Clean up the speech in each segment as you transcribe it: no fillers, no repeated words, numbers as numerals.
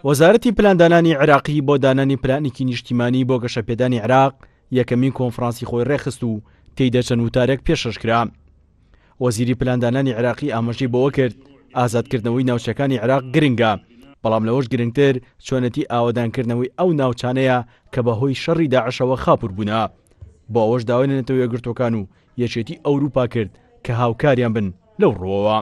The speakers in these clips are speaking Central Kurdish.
وەزارەتی پلاندانانی عێراقی بۆ دانانی پلانێکی نیشتیمانی بۆ گەشەپێدانی عێراق یەکەمین کۆنفرانسی خۆی ڕێکخست و تێیدا چەند وتارێک پێشکەش کرا. وەزیری پلاندانانی عێراقی ئاماژەی بەوە کرد، ئازادکردنەوەی ناوچەکانی عێراق گرنگە، بەڵام لەوەش گرنگتر چۆنێتی ئاوەدانکردنەوەی ئەو ناوچانەیە کە بەهۆی شەڕی داعشەوە خاپوور بوونە. بۆ ئەوەش داوای لە نەتەوە یەکگرتووەکان و یەکێتی ئەوروپا کرد کە هاوکاریان بن لەو ڕووەوە.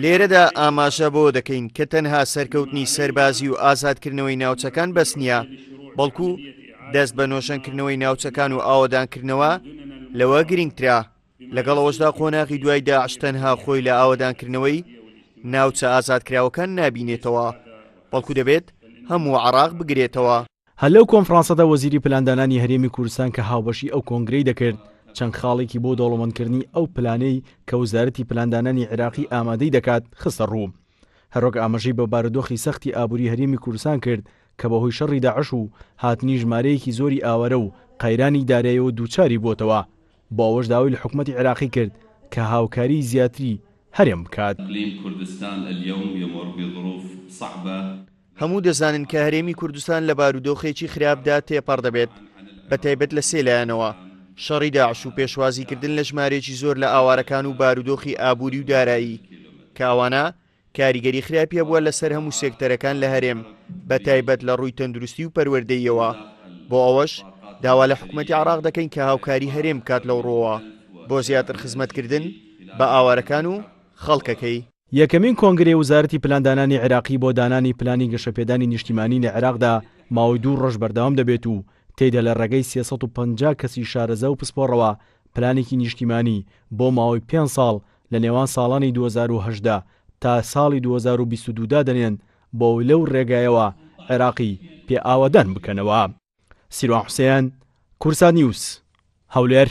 لێرەدا ئاماژە بەوە دەکەین کە تەنها سەرکەوتنی سەربازی و ئازادکردنەوەی ناوچەکان بەس نییە، بەڵکو دەست بە نۆژەنکردنەوەی ناوچەکان و ئاوەدانکردنەوە لەوە گرنگترە. لەگەڵ ئەوەشدا قۆناغی دوای داعش تەنها خۆی لە ئاوەدانکردنەوەی ناوچە ئازادکراوەکان نابینێتەوە، بەڵکو دەبێت هەموو عێراق بگرێتەوە. هەر لەو کۆنفرانسەدا وەزیری پلاندانانی هەرێمی کوردستان کە هاوبەشی ئەو کۆنگرەی دەکرد، چەند خاڵێکی بۆ دەوڵەمەندکردنی ئەو پلانەی کە وەزارەتی پلاندانانی عێراقی ئامادەی دەکات خستە ڕوو. هەروەک ئاماژەی بە بارودۆخی سەختی ئابووری هەرێمی کوردستان کرد کە بەهۆی شەڕی داعش و هاتنی ژمارەیەکی زۆری ئاوارە و قەیرانی دارایەوە دووچاری بووەتەوە، بۆ ئەوەش داوای لە حکومەتی عێراقی کرد کە هاوکاریی زیاتری هەرێم بکات. هەموو دەزانن کە هەرێمی کوردستان لە بارودۆخێکی خراپدا تێپەڕ دەبێت، بەتایبەت لە سێ لایەنەوە، شەڕی داعش و پێشوازیکردن لە ژمارەیەکی زۆر لە ئاوارەکان و بارودۆخی ئابووری و دارایی، کە ئەوانە کاریگەری خراپی هەبووە لەسەر هەموو سێکتەرەکان لە هەرێم، بەتایبەت لە ڕووی تەندروستی و پەروەردەییەوە، بۆ ئەوەش داوا لە حکومەتی عێراق دەکەین کە هاوکاری هەرێم بکات لەو ڕووەوە بۆ زیاتر خزمەتکردن بە ئاوارەکان و خەڵکەکەی. یەکەمین کۆنگرەی وەزارەتی پلاندانانی عێراقی بۆ دانانی پلانی گەشەپێدانی نیشتیمانی لە عێراقدا ماوەی دوو ڕۆژ بەردەوام دەبێت و تێیدا لە ڕێگەی 350 کەسی شارەزا و پسپۆڕەوە پلانێکی نیشتیمانی بۆ ماوەی پێنج ساڵ لە نێوان ساڵانی 2018 تا ساڵی 2022 دادەنێن بۆ ئەوەی لەو ڕێگایەوە عێراقی پێ ئاوەدان بکەنەوە. سیروان حوسێن، کوردسات نیوز، هەولێر.